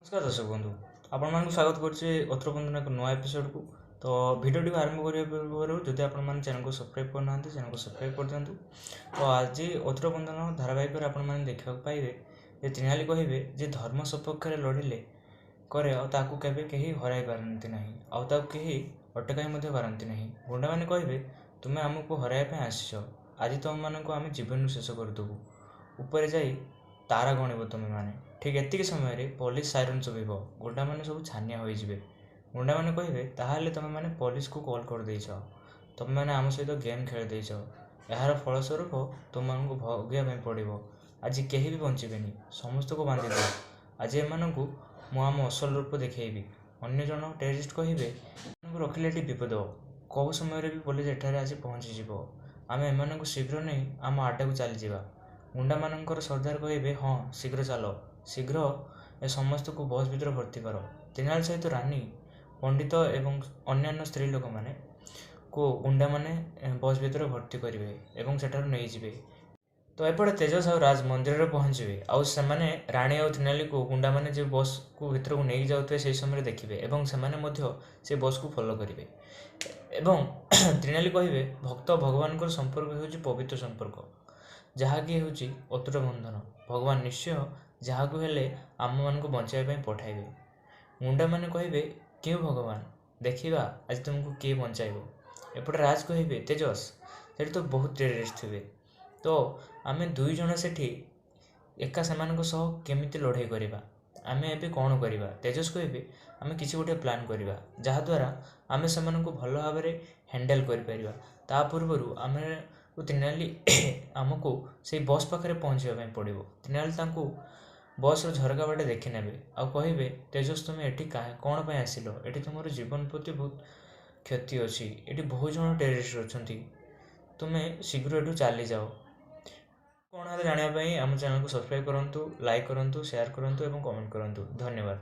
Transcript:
ନମସ୍କାର ଦର୍ଶକ ବନ୍ଧୁ, ଆପଣମାନଙ୍କୁ ସ୍ୱାଗତ କରୁଛି ଅତ୍ରବନ୍ଧନ ଏକ ନୂଆ ଏପିସୋଡ଼କୁ। ତ ଭିଡ଼ିଓଟିକୁ ଆରମ୍ଭ କରିବା ପୂର୍ବରୁ ଯଦି ଆପଣମାନେ ଚ୍ୟାନେଲକୁ ସବସ୍କ୍ରାଇବ୍ କରିନାହାନ୍ତି, ଚ୍ୟାନେଲକୁ ସବସ୍କ୍ରାଇବ୍ କରିଦିଅନ୍ତୁ। ତ ଆଜି ଅତ୍ରବନ୍ଧନ ଧାରାବାହିକରେ ଆପଣମାନେ ଦେଖିବାକୁ ପାଇବେ ଯେ ତ୍ରିନାଲି କହିବେ ଯେ ଧର୍ମ ସପକ୍ଷରେ ଲଢ଼ିଲେ କରେ ଆଉ ତାକୁ କେବେ କେହି ହରାଇ ପାରନ୍ତି ନାହିଁ, ଆଉ ତାକୁ କେହି ଅଟକାଇ ମଧ୍ୟ ପାରନ୍ତି ନାହିଁ। ଗୁଣ୍ଡାମାନେ କହିବେ, ତୁମେ ଆମକୁ ହରାଇବା ପାଇଁ ଆସିଛ, ଆଜି ତୁମମାନଙ୍କୁ ଆମେ ଜୀବନରୁ ଶେଷ କରିଦେବୁ, ଉପରେ ଯାଇ ତାରା ଗଣିବ ତୁମେମାନେ। ଠିକ୍ ଏତିକି ସମୟରେ ପୋଲିସ ସାଇରନ୍ ଶୁଭିବ, ଗୁଣ୍ଡାମାନେ ସବୁ ଛାନିଆ ହୋଇଯିବେ। ଗୁଣ୍ଡାମାନେ କହିବେ, ତାହେଲେ ତୁମେମାନେ ପୋଲିସକୁ କଲ୍ କରିଦେଇଛ, ତୁମେମାନେ ଆମ ସହିତ ଗେମ୍ ଖେଳି ଦେଇଛ, ଏହାର ଫଳସ୍ୱରୂପ ତୁମମାନଙ୍କୁ ଭୋଗିବା ପାଇଁ ପଡ଼ିବ। ଆଜି କେହି ବି ବଞ୍ଚିବେନି, ସମସ୍ତଙ୍କୁ ବାନ୍ଧିଦିଅ, ଆଜି ଏମାନଙ୍କୁ ମୁଁ ଆମ ଅସଲ ରୂପ ଦେଖେଇବି। ଅନ୍ୟ ଜଣ ଟେରରିଷ୍ଟ କହିବେ, ଏମାନଙ୍କୁ ରଖିଲେ ଏଠି ବିପଦ, କେଉଁ ସମୟରେ ବି ପୋଲିସ ଏଠାରେ ଆସି ପହଞ୍ଚିଯିବ, ଆମେ ଏମାନଙ୍କୁ ଶୀଘ୍ର ନେଇ ଆମ ଆଡ଼୍ଡାକୁ ଚାଲିଯିବା। ଗୁଣ୍ଡାମାନଙ୍କର ସର୍ଦ୍ଦାର କହିବେ, ହଁ ଶୀଘ୍ର ଚାଲ, ଶୀଘ୍ର ଏ ସମସ୍ତଙ୍କୁ ବସ୍ ଭିତରେ ଭର୍ତ୍ତି କର। ତ୍ରିନାଲି ସହିତ ରାନୀ, ପଣ୍ଡିତ ଏବଂ ଅନ୍ୟାନ୍ୟ ସ୍ତ୍ରୀ ଲୋକମାନେ କୁ ଗୁଣ୍ଡାମାନେ ବସ୍ ଭିତରେ ଭର୍ତ୍ତି କରିବେ ଏବଂ ସେଠାରୁ ନେଇଯିବେ। ତ ଏପଟେ ତେଜସ୍ ଆଉ ରାଜ ମନ୍ଦିରରେ ପହଞ୍ଚିବେ, ଆଉ ସେମାନେ ରାଣୀ ଆଉ ତ୍ରିନାଲିକୁ ଗୁଣ୍ଡାମାନେ ଯେ ବସ୍କୁ ଭିତରକୁ ନେଇକି ଯାଉଥିବେ ସେହି ସମୟରେ ଦେଖିବେ ଏବଂ ସେମାନେ ମଧ୍ୟ ସେ ବସ୍କୁ ଫଲୋ କରିବେ। ଏବଂ ତ୍ରିନାଲି କହିବେ, ଭକ୍ତ ଭଗବାନଙ୍କର ସମ୍ପର୍କ ହେଉଛି ପବିତ୍ର ସମ୍ପର୍କ, ଯାହାକି ହେଉଛି ଅତୁଟ ବନ୍ଧନ। ଭଗବାନ ନିଶ୍ଚୟ ଯାହାକୁ ହେଲେ ଆମମାନଙ୍କୁ ବଞ୍ଚାଇବା ପାଇଁ ପଠାଇବେ। ଗୁଣ୍ଡାମାନେ କହିବେ, କେଉଁ ଭଗବାନ, ଦେଖିବା ଆଜି ତୁମକୁ କିଏ ବଞ୍ଚାଇବ। ଏପଟେ ରାଜ କହିବେ, ତେଜସ୍ ସେଠି ତ ବହୁତ ଟେରରିଷ୍ଟ ଥିବେ, ତ ଆମେ ଦୁଇ ଜଣ ସେଠି ଏକା ସେମାନଙ୍କ ସହ କେମିତି ଲଢ଼େଇ କରିବା, ଆମେ ଏବେ କ'ଣ କରିବା? ତେଜସ୍ କହିବେ, ଆମେ କିଛି ଗୋଟେ ପ୍ଲାନ୍ କରିବା ଯାହାଦ୍ୱାରା ଆମେ ସେମାନଙ୍କୁ ଭଲ ଭାବରେ ହ୍ୟାଣ୍ଡେଲ୍ କରିପାରିବା। ତା ପୂର୍ବରୁ ଆମେ ତ୍ରିନାଲି ଆମକୁ ସେଇ ବସ୍ ପାଖରେ ପହଞ୍ଚିବା ପାଇଁ ପଡ଼ିବ। ତ୍ରିନାଲି ତାଙ୍କୁ ବସ୍ର ଝରକା ବାଟେ ଦେଖିନେବେ ଆଉ କହିବେ, ତେଜସ୍ ତୁମେ ଏଠି କ'ଣ ପାଇଁ ଆସିଲ, ଏଠି ତୁମର ଜୀବନ ପ୍ରତି ବହୁତ କ୍ଷତି ଅଛି, ଏଠି ବହୁତ ଜଣ ଟେରରିଷ୍ଟ ଅଛନ୍ତି, ତୁମେ ଶୀଘ୍ର ଏଠୁ ଚାଲିଯାଅ। କ'ଣ ହେଲା ଜାଣିବା ପାଇଁ ଆମ ଚ୍ୟାନେଲକୁ ସବସ୍କ୍ରାଇବ୍ କରନ୍ତୁ, ଲାଇକ୍ କରନ୍ତୁ, ସେୟାର କରନ୍ତୁ ଏବଂ କମେଣ୍ଟ କରନ୍ତୁ। ଧନ୍ୟବାଦ।